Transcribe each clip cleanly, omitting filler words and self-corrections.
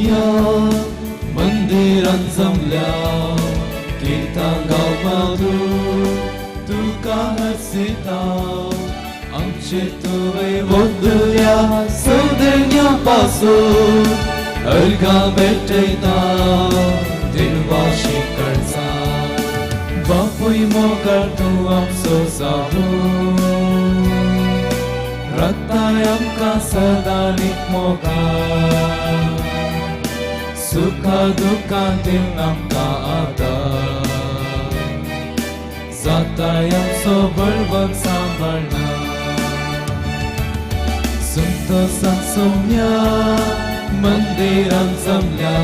सोम्या मंदिरान जमल्या गितां गावपाक तुका हरसिता आमचे तुवें वदल्या सदन्या पासून अर्गां भेटयता दिलवाशी करचा बापूय मोगाळ तूं आमचो जावूं रक्ताय आमकां सदांच मोगाळ सुखा दुखां दिवन आमकां आदार जाताय आमचो बळवंत सांबाळना संतोषान सोम्या मंदिरान जमल्या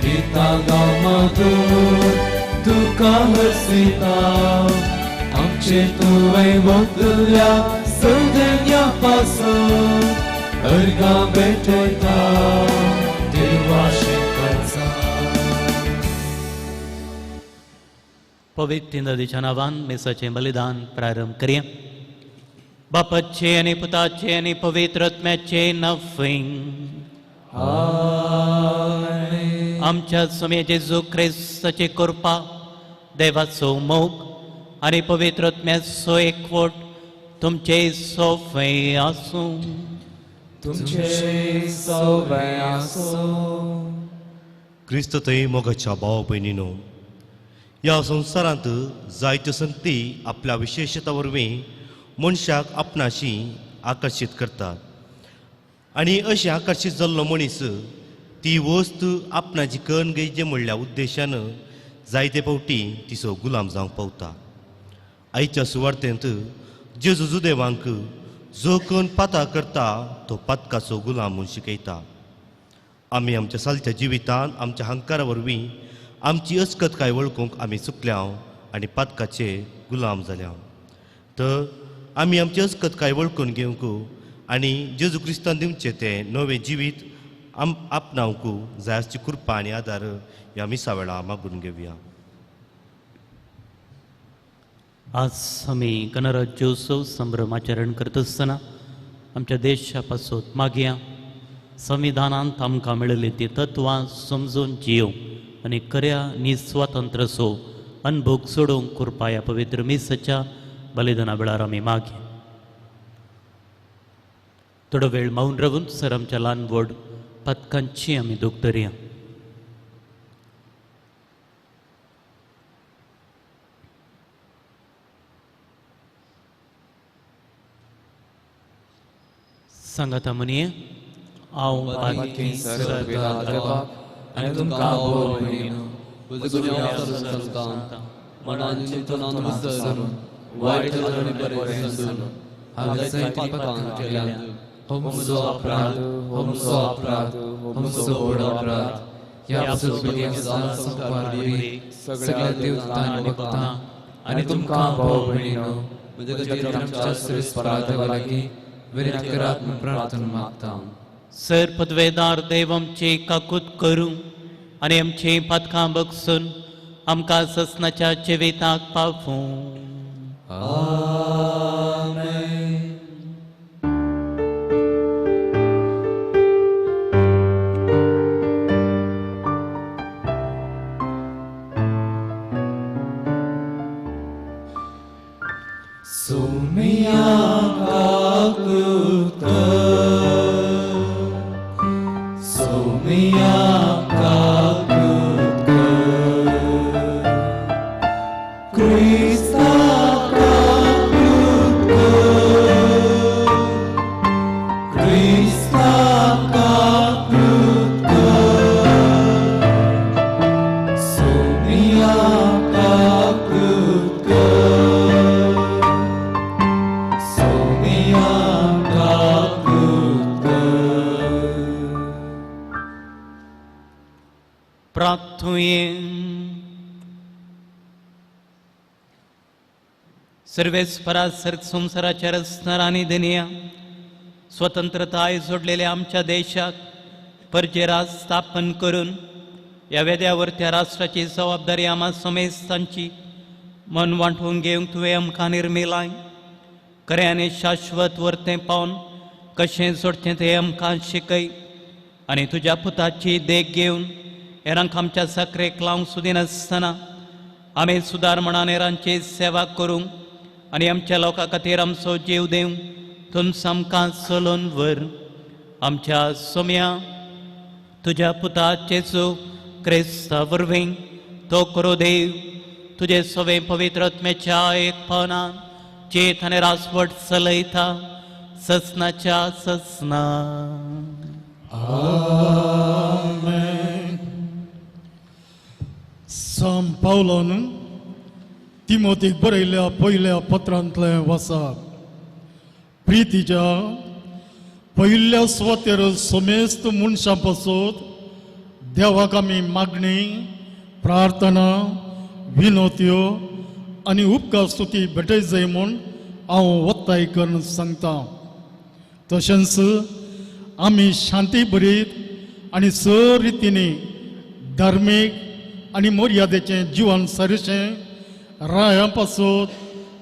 गितां गाव मधूर तुका हरसिता आमचे तुवें वदल्या सदन्या पासून अर्गां भेटयता देवाशी करचा. पवित्र नदीच्या नावान मेसाचें बलिदान प्रारंभ करया. बापाचे आनी पुताचे आनी पवित्र आत्म्याचे नांव. आमच्या स्वामी जेजू क्रिस्ताची कृपा, देवाचो मोग आनी पवित्र आत्म्याचो एकवट तुमचे सोफे आसूं. तुमचे सोबे आसूं. क्रिस्त थंय मोगाच्या भाव भयणीनो, ह्या संवसारांत जायत्यो संगती आपल्या विशेशता वरवीं मनशाक आपणाशी आकर्शीत करतात आनी अशें आकर्शीत जाल्लो मनीस ती वस्त आपणाची करून घेवची म्हणल्या उद्देशान जायते फावटी तिचो गुलाम जावंक पावता. आयच्या सुवार्तेंत जेजू जुदेवांक जो कोण पाता करता तो पातकाचो गुलाम म्हूण शिकयता. आमी आमच्या सालच्या जिवितांत आमच्या हंकारा वरवीं आमची अस्कतकाय वळखूंक आमी चुकल्या आनी पातकाचे गुलाम जाल्या. तर आमी आमची अस्कतकाय वळखून घेवंक आनी जेजू क्रिस्तान दिवचें तें नवें जिवीत आम आपणावंक जाय आसची कृपा आनी आदार ह्या मिसा वेळा मागून घेवया. आज आमी गणराज्योत्सव संभ्रम आचरण करता आसतना आमच्या देशा पासत मागया. संविधानांत आमकां मेळिल्ली ती तत्वां समजून जियोवंक आनी खऱ्या निस्वातंत्रसो अनभोग सोडोवंक कृपा ह्या पवित्र मिसाच्या बलिदाना वेळार आमी मागया. थोडो वेळ मौन रावून सर आमच्या ल्हान व्हड पदकांची आमी दूख धरया. सांगाता म्हणये हांव पातकी सर्व आनी तुमकां भाव भयणीनो म्हजो गुन्यांव सांगता मनान चिंतनान विसरून वायट आनी बरें समजून हांवें जायतीं पातकां केल्यांत. हो म्हजो अपराध, हो म्हजो अपराध, हो म्हजो व्हड अपराध. ह्या संवसार सगळ्या देवतां आनी भक्तां आनी तुमकां भाव भयणीनो म्हज्या खातीर आमच्या श्रेष्ठ देवा लागीं विनंती करात म्हूण प्रार्थना मागता. सर पदवेदार देव आमची काकूत करूं आनी आमची पातकां बगसून आमकां ससनाच्या जिविताक पावूं. आमेन. सोम्या काकूत कर, सोम्या काकूत कर, क्रिस्ता काकूत कर, क्रिस्ता काकूत कर, सोम्या काकूत कर, सोम्या काकूत कर. प्रार्थुये. सर्वेस्परा संवसाराच्या रचणार आनी धनया स्वतंत्रताय जोडलेल्या आमच्या देशाक परजे राज स्थापन करून ह्या वेद्यावर त्या राष्ट्राची जबाबदारी आम्हा समेस्तांची मन वांटून घेवंक तुवें आमकां निर्मिलाय. खरें आनी शाश्वत वर्तें पावन कशें जोडचें तें आमकां शिकय आनी तुज्या पुताची देख घेवन हेरांक आमच्या साकरेक लावंक सुदिनासतना आमी सुदार म्हणान हेरांची सेवा करूंक आनी आमच्या लोकां खातीर आमचो जीव दिवंक तुमचो आमकां चलोवन व्हर. आमच्या सोम्या तुज्या पुता जेजू क्रिस्ता वरवीं तो करो देव तुजे सवे पवित्र आत्म्याच्या एकपणान चेत आनी रासवट चलयता ससनाच्या ससना. आमेन. सान पावलान तिमोतीक बरयल्ल्या पयल्या पत्रांतलें वाचा. प्रितीच्या पयल्या सुवातेर समेस्त मनशां पासत देवाक आमी मागणी, प्रार्थना, विनोत्यो आनी उपकार स्तुती भेटय जाय म्हूण हांव ओत्ताय करून सांगता. तशेंच आमी शांती भरीत आनी सर रितींनी धार्मीक आनी मर्यादेचें जिवन सारशें रायां पासत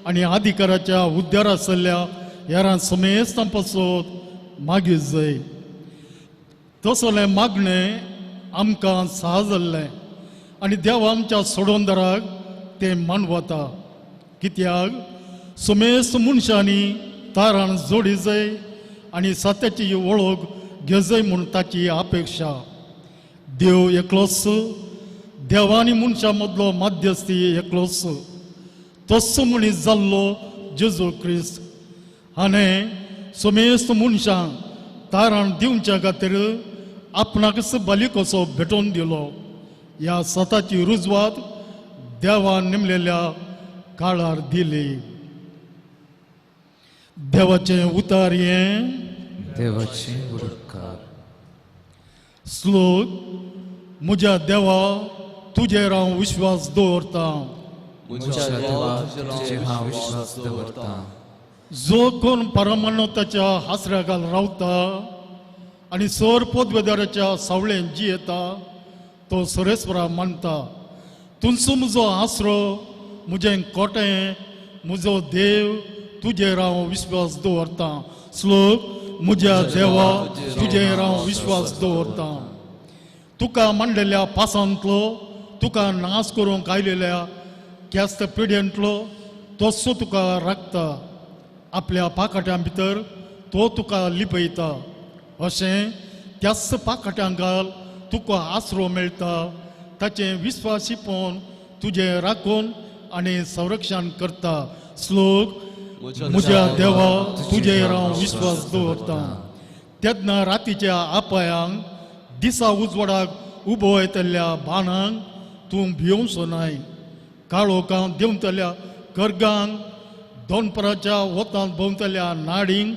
आनी अधिकाराच्या उद्दार आसल्या हेरां समेस्तां पासत मागीर जाय. तसलें मागणें आमकां सहा जाल्लें आनी देव आमच्या सोडोंदराक तें मानवता. कित्याक समेस्त मनशांनी तारान जोडी जाय आनी सत्याची वळख घेजय म्हूण ताची अपेक्षा. देव एकलोच, देवा आनी मनशां मदलो मध्यस्थी एकलोच, तस्सो मनीस जाल्लो जेजू क्रिस्त हाणें समेस्त मनशांक तारण दिवच्या खातीर आपणाकच बली कसो भेटोवन दिलो. ह्या सताची रुजवात देवान नेमलेल्या काळार दिली. देवाचें उतार हें देवाचें उपकार. श्लोक. म्हज्या देवा तुजेर हांव विश्वास दवरता. म्हज्या देवा तुजेर हांव विश्वास दवरता. जो कोण परमानताच्या हासऱ्याखाल रावता आनी सर पदवेदाराच्या सावळेन जियेता तो सरेस्वरा मानता. तुमचो म्हजो आसरो, म्हजें कोटें, म्हजो देव तुजेर हांव विश्वास दवरता. श्लोक. म्हज्या देवा तुजेर हांव विश्वास दवरता. तुका मांडलेल्या पासांतलो, तुका नाश करूंक आयलेल्या क्यास्त पिड्यांतलो तसो तुका राखता. आपल्या पाकाट्यां भितर तो तुका लिपयता. अशें त्याच पाकाट्यां घाल तुका आसरो मेळटा. ताचें विस्वासीपण तुजें राखून आनी संरक्षण करता. श्लोक. म्हज्या देवा तुजेर हांव विश्वास दवरता. तेन्ना रातीच्या आपायांक दिसा उजवाडाक उबो येतल्या बाणांक तूं भियोवचो नाय. काळोखांत देंवतल्या कर्गांक, दोनपराच्या वतांत भोंवतल्या नाडींक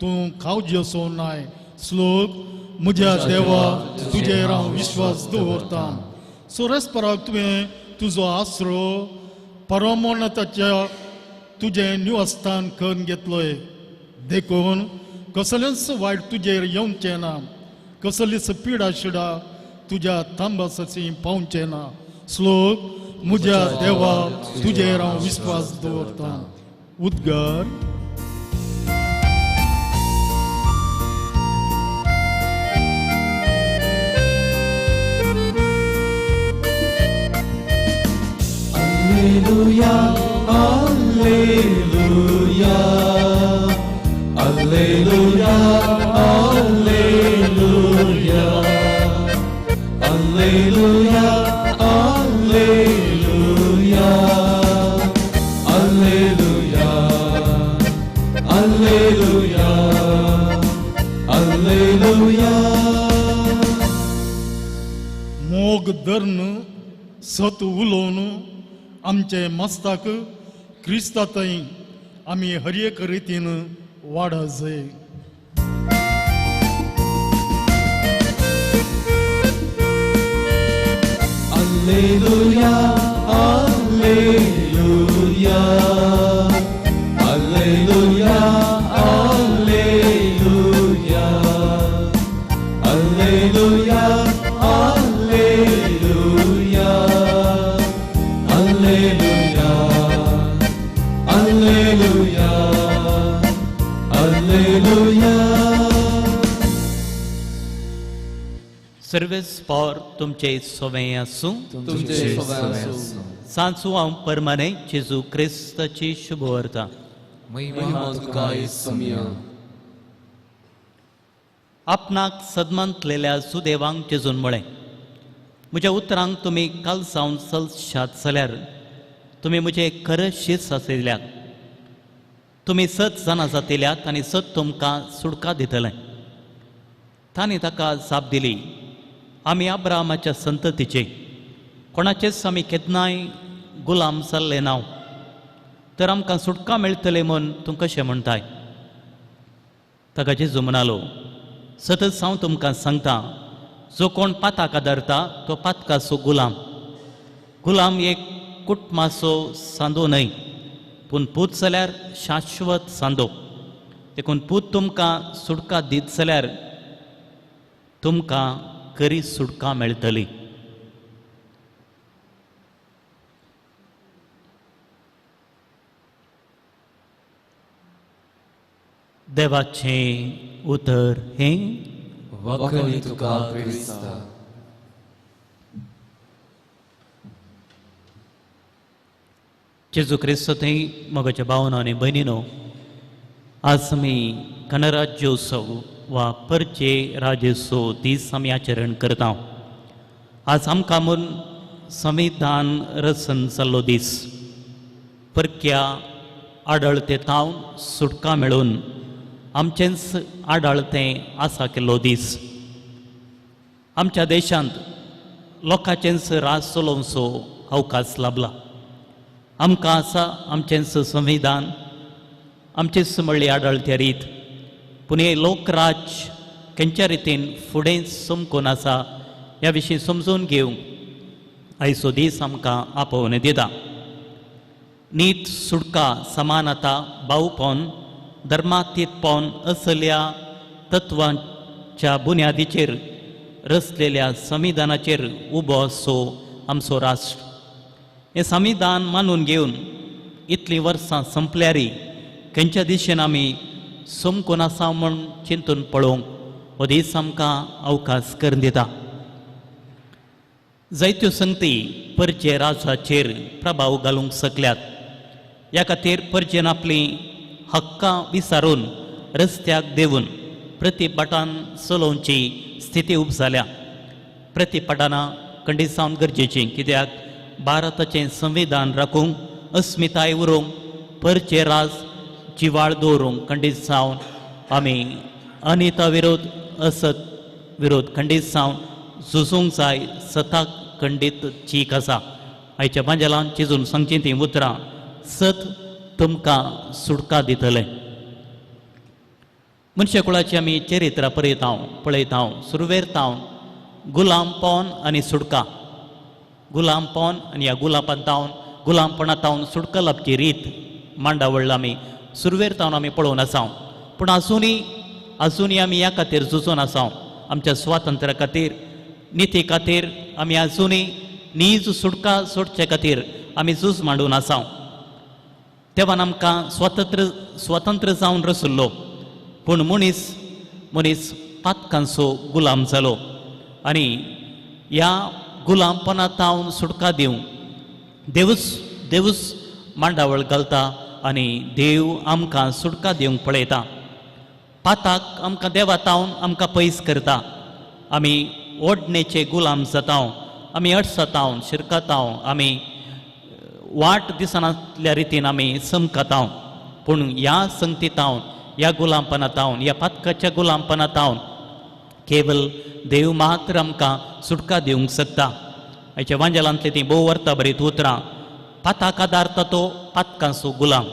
तूं खावजेसो नाय. श्लोक. म्हज्या देवा तुजेर हांव विश्वास दवरता. सोरेस्पराक तुवें तुजो आसरो परमोन्नताच्या तुजें निवासस्थान करून घेतलोय. देखून कसलेंच वायट तुजेर येवचें ना, कसलीच पिडा शिडा तुज्या तांबासाची पावचें ना. श्लोक. म्हज्या देवा तुजेर हांव विश्वास दवरता. उद्गार. Alleluia, Alleluia, Alleluia, Alleluia, Alleluia, Alleluia, Alleluia, Alleluia, Alleluia. मोग धरून सत उलोवन आमचे मस्ताक क्रिस्ता थंय आमी हर एक रितीन वाडा जाय. Alleluia, Alleluia, Alleluia, Alleluia, Alleluia, Alleluia, Alleluia, Alleluia, Alleluia. Sarves पॉर तुमचे सोवें आसूं. तुमचे सोबें आसूं. सांचू हांव परमाने जेजू क्रिस्ताची शुभवार्ता. महिमा तुका येसुमिया. आपणाक सदमांतलेल्या सुदेवांक जेजून म्हळें, म्हज्या उतरांक तुमी काल सावन चलशात जाल्यार तुमी म्हजे खरे शीस आशिल्ल्यात. तुमी सत जाणा जातिल्यात आनी सत तुमकां सुटका दितलें. तांणी ताका जाप दिली, आमी अब्राहमाच्या संततीचे, कोणाचेच आमी केन्नाय गुलाम जाल्ले नांव, तर आमकां सुटका मेळटले म्हूण तूं कशें म्हणटाय? ताका जेजू म्हणालो, सतत हांव तुमकां सांगता, जो कोण पाताक आदारता तो पातकाचो गुलाम. गुलाम एक कुटुंबाचो सांदो न्हय, पूण पूत जाल्यार शाश्वत सांदो. देखून पूत तुमकां सुटका दीत जाल्यार तुमकां खरी सुटका मेळटली. देवाचें उतर हें. वखणी तुका क्रिस्ता. जेजू क्रिस्त थंय मोगाच्या भावना आनी भयणीनो, आज आमी गणराज्योत्सव वा परचे राज्योत्सव दीस आमी आचरण करता. आज आमकां म्हूण संविधान रचन जाल्लो दीस. परक्या आडळते तावन सुटका मेळून आमचेंच आडळतें आसा केल्लो दीस. आमच्या देशांत लोकांचेंच राज चलोवचो अवकाश लाबला. आमकां आसा आमचेंच संविधान, आमचेच म्हणली आडळत्या रीत. पूण हें लोकराज खंयच्या रितीन फुडें चमकून आसा ह्या विशीं समजून घेवंक आयचो दीस आमकां आपोवन दिता. नीत, सुटका, समानता, भावपण, धर्मातीतपण असल्या तत्वांच्या बुन्यादीचेर रचलेल्या संविधानाचेर उबो असो आमचो राष्ट्र. हें संविधान मानून घेवन इतलीं वर्सां संपल्यारी खंयच्या दिशेन आमी चमकून आसा म्हूण चिंतून पळोवंक हो दीस आमकां अवकाश करून दिता. जायत्यो संगती परचे राजाचेर प्रभाव घालूंक शकल्यात. ह्या खातीर परचेन आपलीं हक्कां विसारून रस्त्याक देंवून प्रतिपाटान चलोवची स्थिती उब जाल्या. प्रतिपाटानां खंडीत गरजेचीं, कित्याक भारताचें संविधान राखूंक, अस्मिताय उरोवंक, परचे राज जिवाळ दवरूंक खंडीत जावन आमी अनिता विरोध, असत विरोध खंडीत जावन झुजूंक जाय. सताक खंडीत चीक आसा. आयच्या बांजलान चिजून सांगचीं तीं उतरां, सत तुमकां सुटका दितलें. मनशाकुळाची आमी चरित्रां पळयता, सुरवेर तावन गुलामपण आनी सुटका, गुलामपण आनी ह्या गुलापांतावन गुलामपणा तावन सुटका लाबची रीत मांडावळ आमी सुरवेर तावन आमी पळोवन आसा. पूण आजुनूय आमी ह्या खातीर झुजून आसा. आमच्या स्वातंत्र्या खातीर, निती खातीर आमी आजुनूय नीज सुटका सोडचे खातीर आमी झूज मांडून आसा. तेव्हा आमकां स्वतंत्र जावन रसुल्लो, पूण मनीस पातकांचो गुलाम जालो आनी ह्या गुलामपणा तावन सुटका दिवंक देवूच मांडावळ घालता आनी देव आमकां सुटका दिवंक पळयता. पाताक आमकां देवा तावन आमकां पयस करता. आमी ओडणेचे गुलाम जाता, आमी अडसताव, शिरकताव, आमी वाट दिसनातल्या रितीन आमी चमकताव. पूण ह्या संगतीतावन, ह्या गुलामपणातावन, ह्या पातकाच्या गुलामपणातावन केवल देव मात्र आमकां सुटका दिवंक शकता. आयच्या वांजेलांतली ती भोव अर्थ बरीत उतरां, पाताक आदारता तो पातकांचो गुलाम,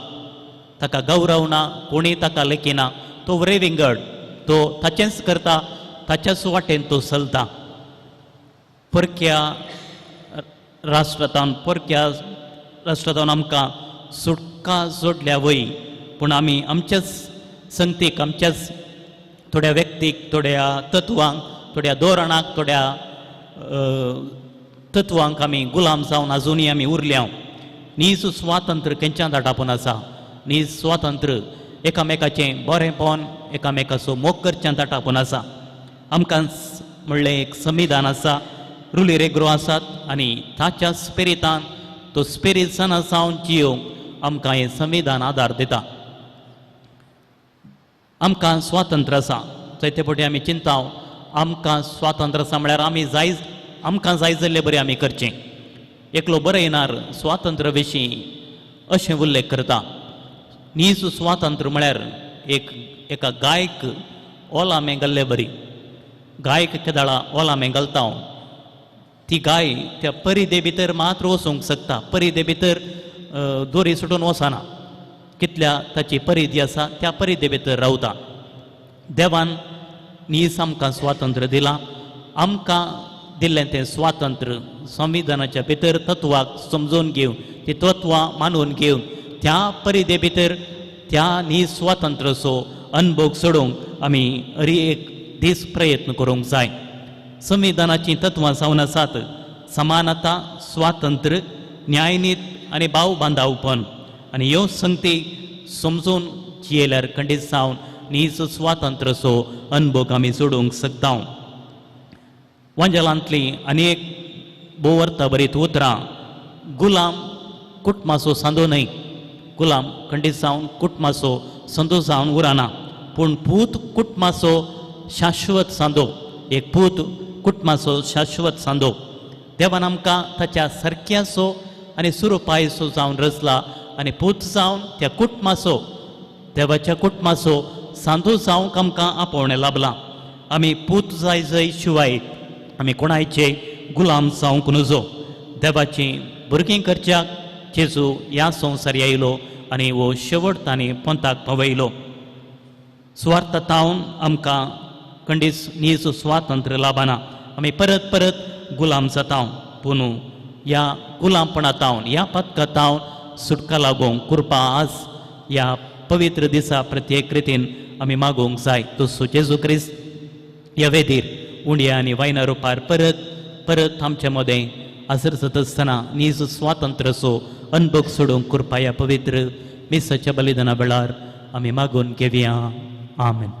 ताका गौरव ना, कोणीय ताका लेखिना, तो वरेविंगड, तो ताचेंच करता, ताच्याच वाटेन तो चलता. परक्या राष्ट्रांतावन आमकां सुटका जोडल्या वय, पूण आमी आमच्याच संगतीक, आमच्याच थोड्या व्यक्तीक, थोड्या तत्वांक, थोड्या धोरणाक, थोड्या तत्वांक आमी गुलाम जावन आजुनूय आमी उरल्या. नीज स्वातंत्र्य खंयच्यान आटापून आसा? नीज स्वातंत्र्य एकामेकाचें बरेंपण, एकामेकाचो मोग करच्यान आटापून आसा. आमकां म्हणलें एक संविधान आसा, रुली रेग्रो आसात आनी ताच्या स्पिरितान तो स्पिरीत सना जावन जियोंक आमकां हें संविधान आदार दिता. आमकां स्वातंत्र्य आसा. जायते फावटी आमी चिंता आमकां स्वातंत्र्य आसा म्हळ्यार आमी जाय आमकां जाय जाल्ले बरें आमी करचें. एकलो बरयणार स्वातंत्र्य विशीं अशें उल्लेख करता, नीज स्वातंत्र्य म्हळ्यार एक एका गायक ओलामे घाल्ले बरी. गायक केदाळा ओलामे घालता ती गाय त्या परिदे भितर मात्र वचूंक शकता, परिदे भितर दोरी सुटून वचना. कितल्या ताची परिधी आसा त्या परिधे भितर रावता. देवान नीज आमकां स्वातंत्र्य दिलां. आमकां दिल्लें तें स्वातंत्र्य संविधानाच्या भितर तत्वाक समजून घेवन ती तत्वां मानून घेवन त्या परिधे भितर त्या नीज स्वातंत्र्याचो अनभोग सोडूंक आमी हर एक दीस प्रयत्न करूंक जाय. संविधानाचीं तत्वां जावन आसात समानता, स्वातंत्र्य, न्यायनीत आनी भाव बांदावपण. आनी ह्यो संगती समजून जियेल्यार खंडीत जावन नीज स्वातंत्र्याचो अनभोग आमी जोडूंक शकता. वांजेलांतलीं आनी एक भोव अर्थभरीत उतरां, गुलाम कुटुंबाचो सांदो न्हय, गुलाम खंडीत जावन कुटुंबाचो संदो जावन उरना, पूण पूत कुटुंबाचो शाश्वत सांदो. एक पूत कुटुंबाचो शाश्वत सांदो. देवान आमकां ताच्या सारक्याचो आनी सुरुपायचो जावन रचला आनी पूत जावन त्या कुटुंबाचो देवाच्या कुटुंबाचो सांदो जावंक आमकां आपोवणें लाभलां. आमी पूत जाय जाय शिवाय आमी कोणायचे गुलाम जावंक नजो. देवाची भुरगीं करच्याक जेजू ह्या संवसार आयलो आनी हो शेवट तांणी पंथाक पावयलो. सुवार्थतावन आमकां खंडीच नीज स्वातंत्र्य लाभना. आमी परत परत गुलाम जाता. पूण ह्या गुलामपणातावन ह्या पथकातावन सुटका लागूंक कृपा आज ह्या पवित्र दिसा प्रत्येक रितीन आमी मागूंक जाय. तसो जेजू क्रिस्त ह्या वेदीर उंड्या आनी वायना रुपार परत परत आमचे मदें हाजर जाता आसतना नीज स्वातंत्र्याचो अनभोग सोडूंक कृपा ह्या पवित्र मिसाच्या बलिदाना वेळार आमी मागून घेवया. आमेन.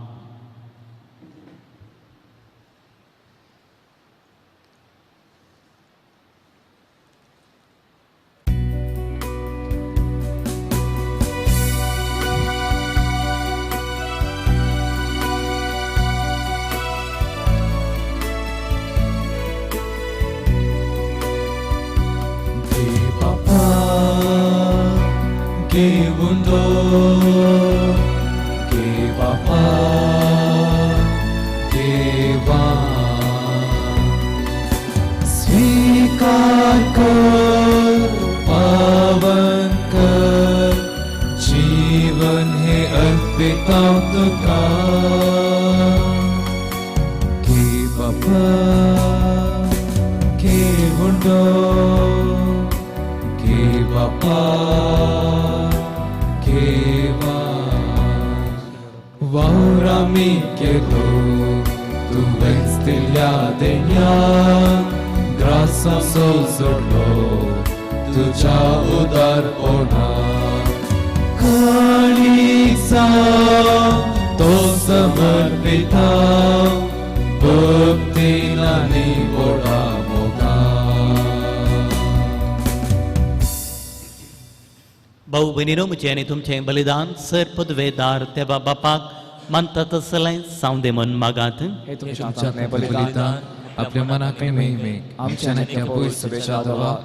भाऊ भयणीनो, म्हजें आनी तुमचें बलिदान सर पदवेदार देवा बापाक मानता तसलें सावंदे मन मागात. हे तुमच्या बलिदान आपल्या मनाक महिमेक आमच्या त्या पयस देवाक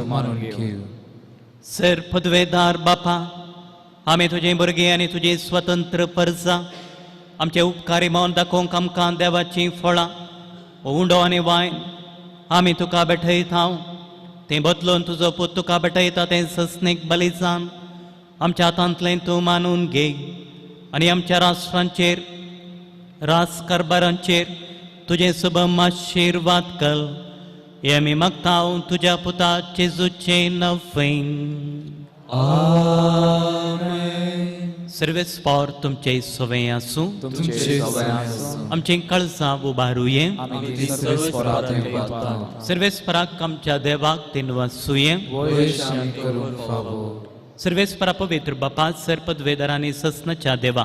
मानून घेऊ. सर पदवेदार बापा, आमी तुजे भुरगीं आनी तुजी स्वतंत्र परजा आमचे उपकारी मन दाखोवंक आमकां देवाचीं फळां उंडो आनी वायन आमी तुका भेटयता. तें बदलून तुजो पूत तुका भेटयता तें सस्नीक बलिदान आमच्या हातांतलें तूं मानून घे आनी आमच्या राष्ट्रांचेर राज कारभारांचेर तुजें सुबम आशिर्वाद कर. हें आमी मागता तुज्या पुता जेजूचें नवें. आमेन. सर्वेस्पर तुमचे सवय आसूं. आमचें काळजां उबारुये. सर्वेस्पराक आमच्या देवाक तिनवासुये. सर्वेस्परा पवित्र बापा, सर पदवेदार आनी ससनाच्या देवा,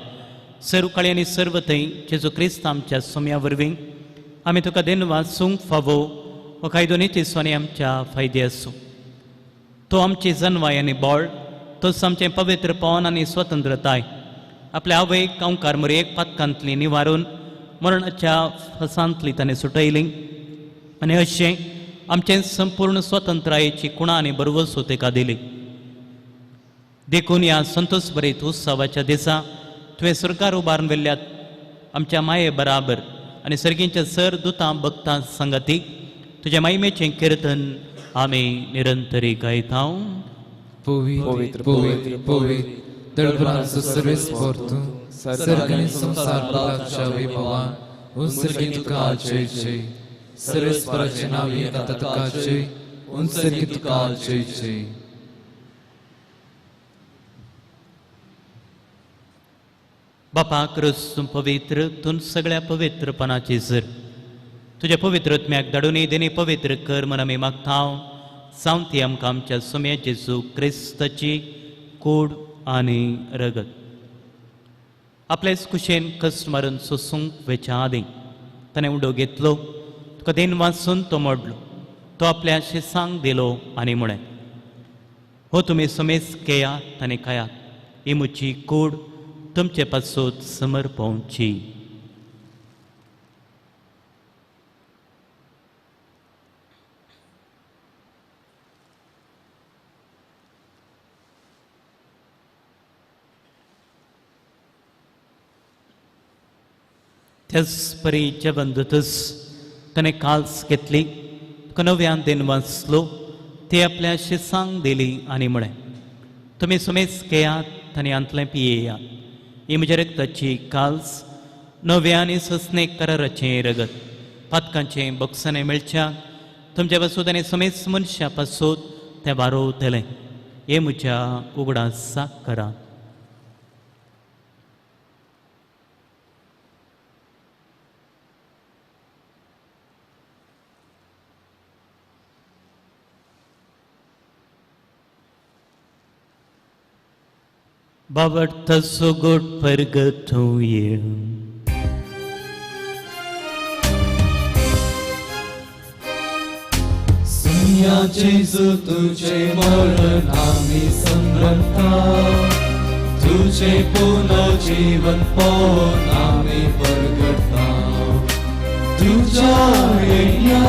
सर्व काळी आनी सर्व थंय जेजू क्रिस्त आमच्या सोम्या वरवीं आमी तुका देन वाचूंक फावो हो कायदो नितीचो आनी आमच्या फायदे आसूं. तो आमची जनवाय आनी बळ, तोच आमचें पवित्रपण आनी स्वतंत्रताय. आपल्या आवयक कंवकार मुरयेक पातकांतली निवारून मरणाच्या फसांतली ताणें सुटयली आनी अशें आमचें संपूर्ण स्वतंत्रायेची कुणा आनी भरवसो तेका दिली. देखून ह्या संतोष भरीत उत्सवाच्या दिसा तुवें सरकार उबारून व्हेल्ल्या आमच्या माये बराबर आनी सर्गींच्या सर दुतां भक्तां संगती तुज्या मायमेचें किर्तन आमी निरंतरी गायता. पवित्र पवित्र पवित्र दळभरांचो सर्वेस्पर तूं, सर्ग आनी संवसार भरला वैभवान उंसर्गी तुका जय जय. सर्वेस्पराचें नांव येता तुका जय, उंसर्गी तुका जय जय. बापा क्रूस तूं पवित्र, तूं सगळ्या पवित्रपणाची जर तुज्या पवित्र आत्म्याक धाडून देणी पवित्र कर म्हण आमी मागता. सावती आमकां आमच्या सोम्या जेजू क्रिस्ताची कूड आनी रगत. आपलेच कुशेन कश्ट मारून सोसूंक वेच्या आदीं ताणें उडो घेतलो, तुका देन वाचून तो मोडलो, तो आपल्या शिसांक दिलो आनी म्हळें, हो तुमी समेज केयात आनी खायात, ही म्हजी कूड तुमचे पासत समर्पवची. त्याच परी जेवण जातच ताणें काल्स घेतली, तुका नव्यान देन वाचलो, ती आपल्या शिसांक दिली आनी म्हळें, तुमी सुमेज घेयात आनी हांतलें पियेयात, ही म्हज्या रगताची काल्स नव्या आनी ससने कराराचें रगत, पातकांचें बोगसणें मेळच्या तुमच्या पासून आनी समेज मनशां पासून तें वारोवतलें. हें म्हज्या उगडासाक करात. बाबडता सुगोट परगतूं. सुन्या जेजू तुझे मरण आमी संभ्रमता, तुझे पुनर्जीवन पळोवन आमी परगटता. तुझ्या येण्या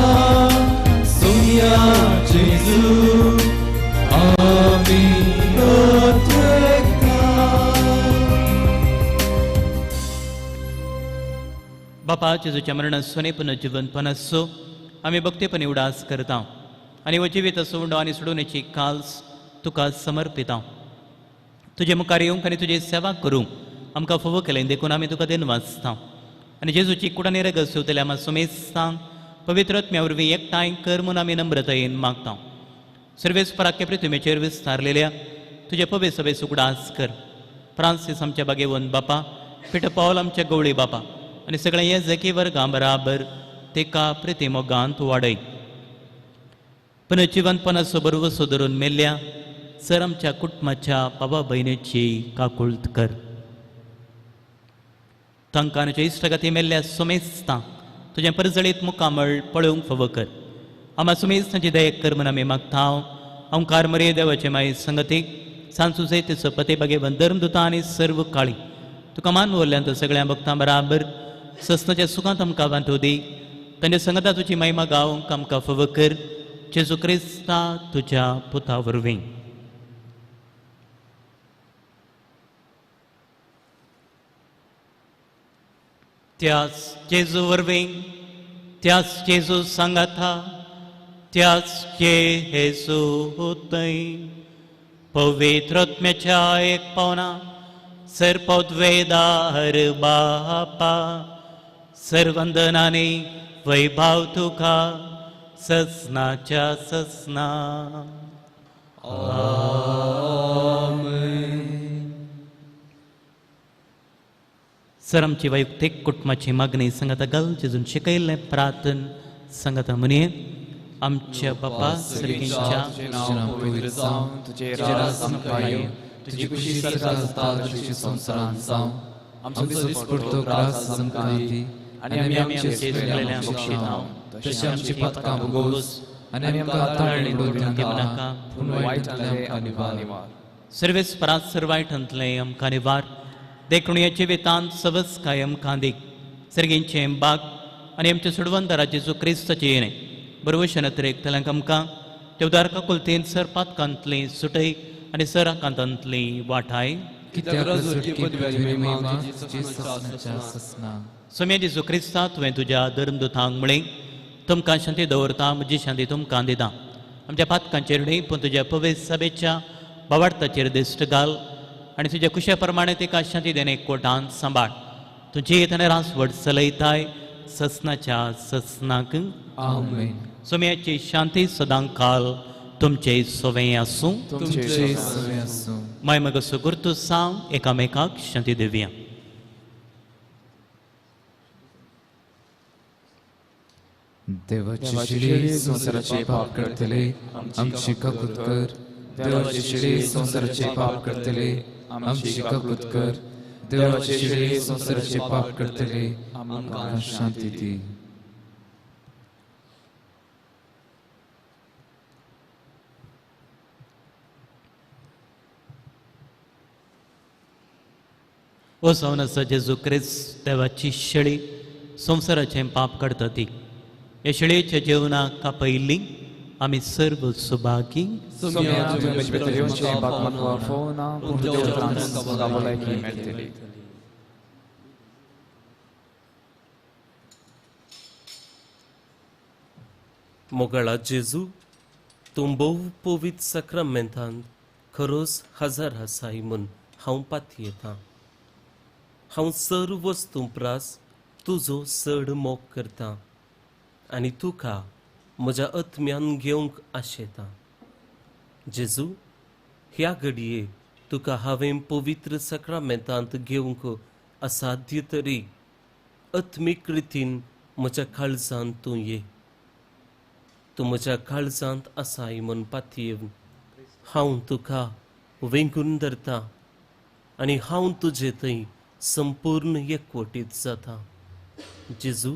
सुन्या जेजू आमी बापा जेजूच्या मरणासो पुनर्जीवनपण आसो आमी भक्तीपणी उडास करता आनी हो जिवीत असो उंडो आनी सोडोवण्याची काल्स तुका समर्पिता. तुजे मुखार येवंक आनी तुजी सेवा करूंक आमकां फावो केलें देखून आमी तुका देन वाचता आनी जेजूची कुडानी रगत सोवतल्या आमा सुमेस्तांक पवित्र आत्म्या वरवीं एकठांय कर म्हूण आमी नम्रतायेन मागता. सर्वेस्पराके पृथ्वीचेर विस्तारलेल्या तुजे पवित्र सभेचो उगडास कर. फ्रांसीस आमच्या बागेवन बापा, पिटर पावल आमच्या गवळी बापा आनी सगळें हे जकी वर्गां बराबर तेका प्रिती मोगांत वाडय. पुनर्जिवनपणाचो भरवसो धरून मेल्ल्या सर आमच्या कुटुंबाच्या बाबा भयणीची काकुळत कर. तांकां आनी इश्टागती मेल्ल्या सुमेस्तां तुजें परजळीत मुखामळ पळोवंक फावो कर. आमा सुमेस्तांची दया कर म्हूण आमी मागता. ओंकार मरे देवाचे माय संगतीक सांसुसे तिचो पते बागेवन धर्मदुतां आनी सर्व काळी तुका मान वरल्यान सगळ्या भक्तां बराबर ससनाच्या सुखांत आमकां वांटो दी. तांच्या संगता तुजी महिमा गावंक आमकां फावो कर. जेजू क्रिस्ता तुज्या पुता वरवीं. त्याच जेजू वरवीं, त्याच जेजू सांगाता, त्याच जेजू थंय पवित्र आत्म्याच्या एक पावना सर्पद्वेदार बापा सर्वंदनाने वैभाव तुका ससनाच्या ससना. आमेन. सर आमची वैयक्तीक कुटुंबाची मागणी सांगाता गल जेजून शिकयल्लें प्रार्थन सांगाता म्हणये. आमच्या बापा सर्गींच्या नांव पवित्र जावं, तुजें राज आमकां येवं, तुजी खुशी स्वर्गांत जाता तशी संवसारांत जावं. आमचो दिसपडतो ग्रास आमकां दी आनी आमी आमचे चुकलेल्यांक बक्षितांव, तशें आमची पातकां भोगोस आनी आमकां ताळणी दिवं नाका, पूण वायटांतलें आमकां निवार. सर्वेस्परात सर्वायटांतलें आमकां निवार. देखून ह्या जिवितांत सवस्काय आमकां दीक सर्गींचें बाग आनी आमच्या सोडवंतरा जेजू क्रिस्ताचें येणें बरवशे नत्रेक आमकां देवदार काकुलतेन सर पातकांतली सुटय आनी सर आकांतांतली वाठाय. कित्याक सुटकी पृथ्वी महिमा तुजी ससनाच्या ससना. सोम्या जेजू क्रिस्ता, तुवें तुज्या धर्मदुतांक म्हळें, तुमकां शांती दवरता, म्हजी शांती तुमकां दिता. आमच्या पातकांचेर न्हय पूण तुज्या पवित्र सभेच्या बावार्थाचेर दिश्ट घाल आनी तुज्या कुशा प्रमाणे तिका शांती देणे कोटान सांबाळ. तुजी येतना रासवट चलयताय ससनाच्या ससनाक. आमेन. सोम्याची शांती सदां काल तुमचे सोवें आसूं. तुमचे सवे आसूं. माय मग सुगुर्तू सांग एकामेकाक शांती दिवया. देवाची शिडी संवसाराचे पाप करतले आमची काकूत कर. देवाची शिडी संवसाराचे पाप करतले आमची काकूत कर. देवाची शिडी संवसाराचे पाप करतले आमकां शांती दी. ओ सवनासा जेजू क्रिस्त, देवाची शेळी संवसाराचें पाप काडटा ती, ह्या शेळयेच्या जेवणाक कापयल्ली आमी सर्व सुभागी. सोम्या, तुवें म्हजे भितर येवचें बाप म्हाका फोवना, पूण देवतान तुका भलायकी मेळटली. मोगाळा जेजू, तूं भोव पवित्र साक्रामेंतांत खरोच हजार आसाय म्हूण हांव पातयेतां. हांव सर्व वस्तूं प्रास तुजो चड मोग करतां आनी तुका म्हज्या आत्म्यान घेवंक आशेतां. जेजू, ह्या घडये तुका हांवें पवित्र साक्रामेंतांत घेवंक असाध्य तरी आत्मीक रितीन म्हज्या काळजांत तूं ये. तूं म्हज्या काळजांत आसाय म्हूण पातयेवन हांव तुका वेंगून धरता आनी हांव तुजे थंय संपूर्ण एकवटीत जाता. जेजू,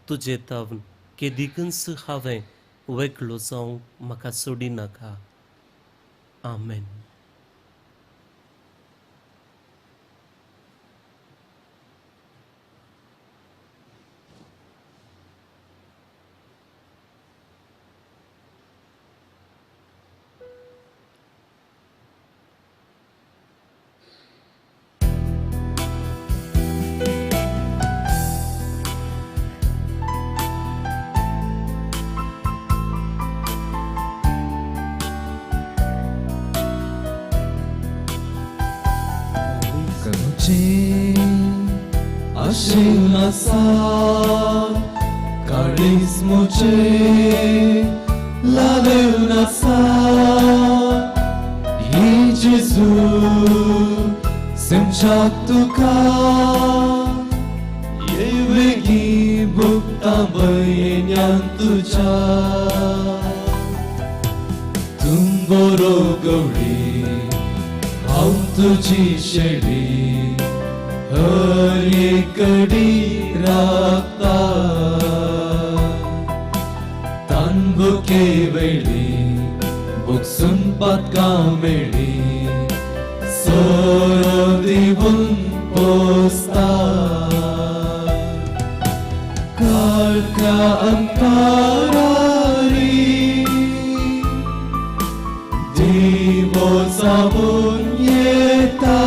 तुजे तावन केदीकच हांवें वेगळो जावंक म्हाका सोडिनाका. आमेन. आशेवन आसा काळीज म्हजें लालेवन आसा. हे जेजू, समजाक तुका ये वेगीं भोगता भंयेन्यान तुज्या. तूं बरो गवळी, हांव तुजी शेळी, हर एकडी राखता. तांबुके वेळी बुकसून पातकां मेळ्ळी, सोरो दिवन पोसता. काळखा अंकारारी दिवो जावन येता.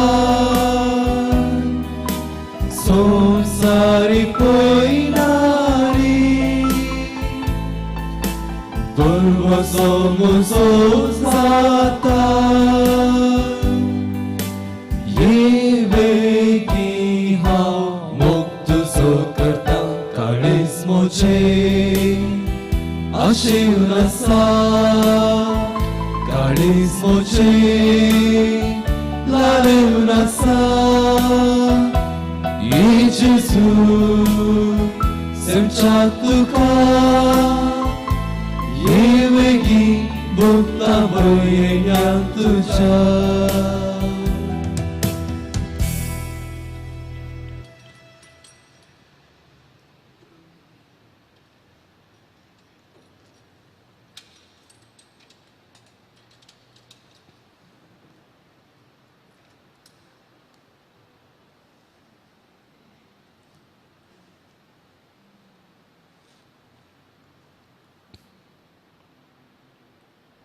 संवसारी पयनारी दुर्वसो म्हजो जाता. ये वेगीं हांव मोग तुजो करता. काळीज म्हजें आशेवन आसा. काळीज म्हजें लालेवन आसा. ये जेजू, समजाक तुका ये वेगीं भोगता भंयेन्यान तुज्या.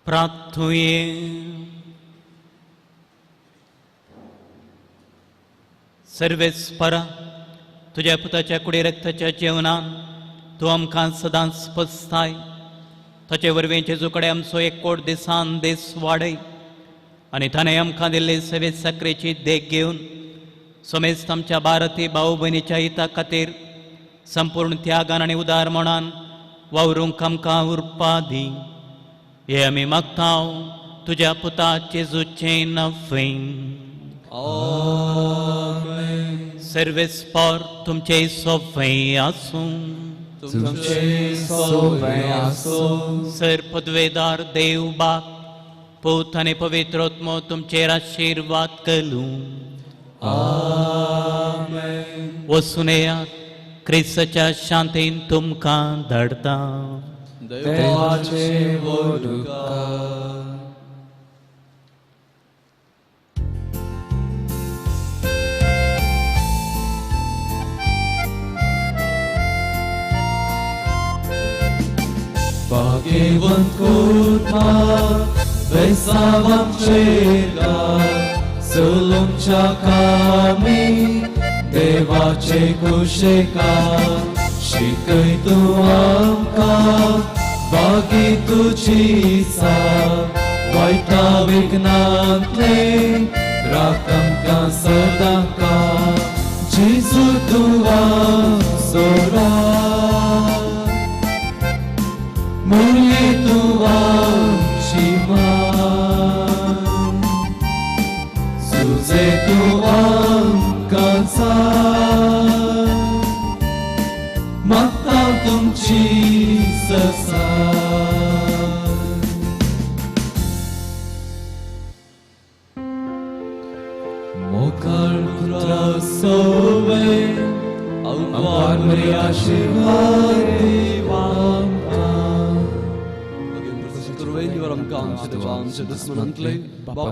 प्रार्थुये. सर्वेस्परा तुज्या पुताच्या कुडी रक्ताच्या जेवणान तूं आमकां सदांच पसताय. ताचे वरवीं जेजू कडेन आमचो एक कोट दिसान दीस वाडय आनी ताणें आमकां दिल्ले सेवे साकरेची देख घेवन समेस्त आमच्या भारतीय भाव भयणीच्या हिता खातीर संपूर्ण त्यागान आनी उदार मनान वावरूंक आमकां उरपा दी. हे आमी मागता तुज्या पुता जेजूचें नांवें. सर्वेस्पर तुमचे सोवें आसूं. तुमचे सोवें आसूं. सर पदवेदार देव बाप पूत आनी पवित्र आत्मो तुमचेर आशिर्वाद करूं. आमेन. वचून येयात, क्रिस्ताच्या शांतीन तुमकां धाडटा. देवाचे व्हड उपकार. भाग्यवंत कुटुंबा बेसावांचेर चलूंच्या कामी देवाचे कुशेका शिकय तूं आमकां बागी तुजी सा वायटा विघ्नांतले राख आमकां सदांका जेजू तूं आमचो राख मुरली तूं आमची मान सुजे तूं आमकां जाय मागता तुमची ससाय. मोगाळ पुत्रा सोवे आमकां बरे आशिर्वाद आमकां. आमच्या दुस्मनांतले बाबा